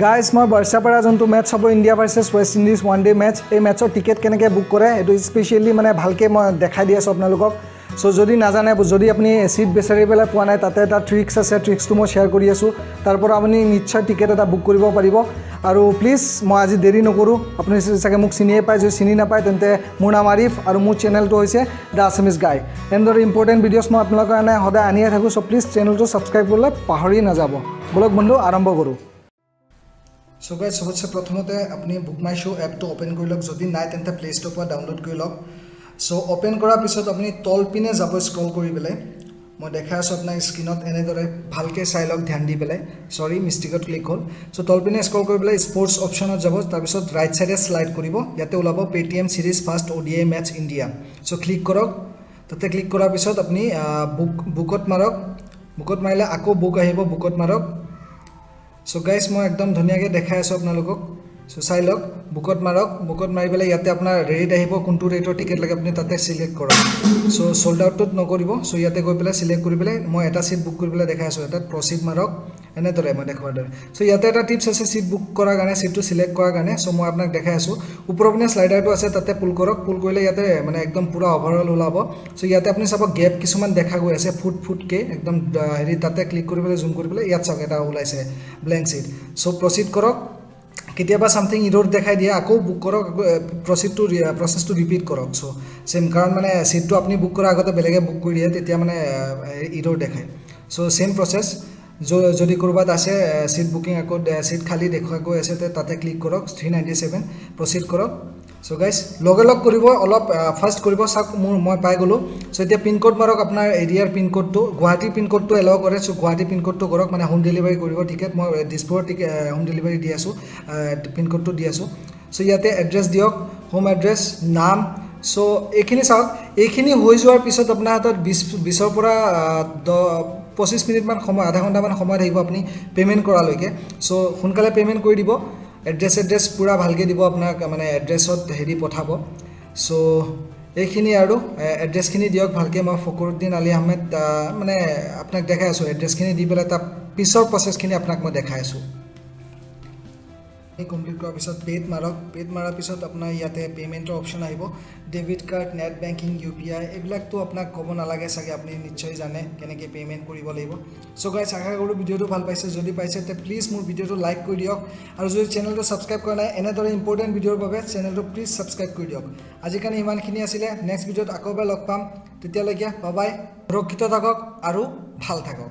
Guys, মই বৰ্ষাপাৰা যোনটো match হ'ব, India versus West Indies one day match, এই মেটচৰ টিকেট কেনেকৈ বুক কৰে এইটো স্পেচিয়েলি মানে ভালকৈ মই দেখাই দি আছোঁ আপোনালোকক। চ' যদি নাজানে, যদি আপুনি চিট বিচাৰি পেলাই পোৱা নাই, তাতে এটা ট্ৰিক্স আছে, ট্ৰিক্সটো মই শ্বেয়াৰ কৰি আছোঁ। তাৰ পৰা আপুনি নিশ্চয় টিকেট এটা বুক কৰিব পাৰিব। আৰু প্লিজ মই আজি দেৰি নকৰোঁ। আপুনি চাগে মোক চিনিয়ে পায়, যদি চিনি নাপায় তেন্তে মোৰ নাম আৰিফ আৰু মোৰ চেনেলটো হৈছে the Assamese গাই। এনেদৰে ইম্পৰ্টেণ্ট ভিডিঅ'ছ মই আপোনালোকৰ কাৰণে সদায় আনিয়ে থাকোঁ। চ' প্লিজ চেনেলটো ছাবস্ক্ৰাইব কৰিবলৈ পাহৰি নাযাব। ব'লক বন্ধু, আৰম্ভ কৰোঁ। চ' গাইজ, চবতছে প্ৰথমতে আপুনি বুক মাই শ্ব' এপটো অ'পেন কৰি লওক। যদি নাই তেন্তে প্লে ষ্ট'ৰ পৰা ডাউনলোড কৰি লওক। চ' অ'পেন কৰাৰ পিছত আপুনি তলপিনে যাব স্ক্ৰল কৰি পেলাই। মই দেখাই আছোঁ আপোনাক স্ক্ৰীণত, এনেদৰে ভালকৈ চাই লওক ধ্যান দি পেলাই। চৰি, মিষ্টেকত ক্লিক হ'ল। চ' তলপিনে স্ক্ৰল কৰি পেলাই স্পৰ্টছ অপশ্যনত যাব, তাৰপিছত ৰাইট ছাইডে শ্লাইড কৰিব। ইয়াতে ওলাব Paytm series first ODI match India. So click কৰক। তাতে ক্লিক কৰাৰ পিছত আপুনি বুকত মাৰক। বুকত মাৰিলে আকৌ বুক আহিব, বুকত মাৰক। চ' গাইজ, মই একদম ধুনীয়াকৈ দেখাই আছোঁ আপোনালোকক। চ' চাই লওক, বুকত মাৰক। বুকত মাৰি পেলাই ইয়াতে আপোনাৰ ৰেট আহিব, কোনটো ৰেটৰ টিকেট লাগে আপুনি তাতে চিলেক্ট কৰক। চ' চল্ড আউটটোত নকৰিব। চ' ইয়াতে গৈ পেলাই চিলেক্ট কৰি পেলাই মই এটা চিট বুক কৰি পেলাই দেখাই আছোঁ। এটাত প্ৰচিড মাৰক, এনেদৰে মই দেখুৱাৰ দৰে। চ' ইয়াতে এটা টিপছ আছে চিট বুক কৰাৰ কাৰণে, চিটটো চিলেক্ট কৰাৰ কাৰণে। চ' মই আপোনাক দেখাই আছোঁ। ওপৰৰ পিনে শ্লাইডাৰটো আছে, তাতে পুল কৰক। পুল কৰিলে ইয়াতে মানে একদম পূৰা অভাৰঅল ওলাব। চ' ইয়াতে আপুনি চাব গেপ কিছুমান দেখা গৈ আছে ফুট ফুটকৈ একদম হেৰি, তাতে ক্লিক কৰি পেলাই জুম কৰি পেলাই ইয়াত চাওক এটা ওলাইছে ব্লেংক চিট। চ' প্ৰচিড কৰক। কেতিয়াবা ছামথিং ইৰ'ৰ দেখাই দিয়ে, আকৌ বুক কৰক, আকৌ প্ৰচেছটো ৰিপিট কৰক। চ' ছেম, কাৰণ মানে চিটটো আপুনি বুক কৰাৰ আগতে বেলেগে বুক কৰি দিয়ে, তেতিয়া মানে ইৰ'ৰ দেখায়। চ' ছেম প্ৰচেছ, যদি ক'ৰবাত আছে চিট বুকিং, আকৌ চিট খালী দেখুওৱা গৈ আছে, তাতে ক্লিক কৰক, 397, প্ৰচিড কৰক। চ' গাইজ, লগে লগ কৰিব, অলপ ফাৰ্ষ্ট কৰিব। চাওক মোৰ মই পাই গ'লোঁ। চ' এতিয়া পিনক'ড মাৰক, আপোনাৰ এৰিয়াৰ পিনক'ডটো। গুৱাহাটীৰ পিনক'ডটো এলাউ কৰে, চ' গুৱাহাটী পিনক'ডটো কৰক, মানে হোম ডেলিভাৰী কৰিব টিকেট। মই দিছপুৰৰ টিকেট হোম ডেলিভাৰী দি আছোঁ, পিনক'ডটো দি আছোঁ। চ' ইয়াতে এড্ৰেছ দিয়ক, হোম এড্ৰেছ, নাম। চ' এইখিনি চাওক, এইখিনি হৈ যোৱাৰ পিছত আপোনাৰ হাতত 20ৰ পৰা 10-25 মিনিটমান সময়, আধা ঘণ্টামান সময় থাকিব আপুনি পে'মেণ্ট কৰালৈকে। চ' সোনকালে পে'মেণ্ট কৰি দিব। এড্ৰেছ পূৰা ভালকৈ দিব, আপোনাক মানে এড্ৰেছত হেৰি পঠাব। চ' এইখিনি আৰু এড্ৰেছখিনি দিয়ক ভালকৈ। মই ফকৰুদ্দিন আলী আহমেদ মানে আপোনাক দেখাই আছোঁ। এড্ৰেছখিনি দি পেলাই তাৰ পিছৰ প্ৰচেছখিনি আপোনাক মই দেখাই আছোঁ। কমপ্লিট কৰাৰ পিছত পে'ত মাৰক। পে'ত মাৰাৰ পিছত আপোনাৰ ইয়াতে পে'মেণ্টৰ অপশ্যন আহিব, debit card, net banking, UPI, এইবিলাকতো আপোনাক ক'ব নালাগে চাগে, আপুনি নিশ্চয় জানে কেনেকৈ পে'মেণ্ট কৰিব লাগিব। চ' গাইজ, আশা কৰোঁ ভিডিঅ'টো ভাল পাইছে। যদি পাইছে তে প্লিজ মোৰ ভিডিঅ'টো লাইক কৰি দিয়ক আৰু যদি চেনেলটো ছাবস্ক্ৰাইব কৰা নাই, এনেদৰে ইম্পৰ্টেণ্ট ভিডিঅ'ৰ বাবে চেনেলটো প্লিজ ছাবস্ক্ৰাইব কৰি দিয়ক। আজিৰ কাৰণে ইমানখিনি আছিলে। নেক্সট ভিডিঅ'ত আকৌ এবাৰ লগ পাম। তেতিয়ালৈকে বাই, সুৰক্ষিত থাকক আৰু ভাল থাকক।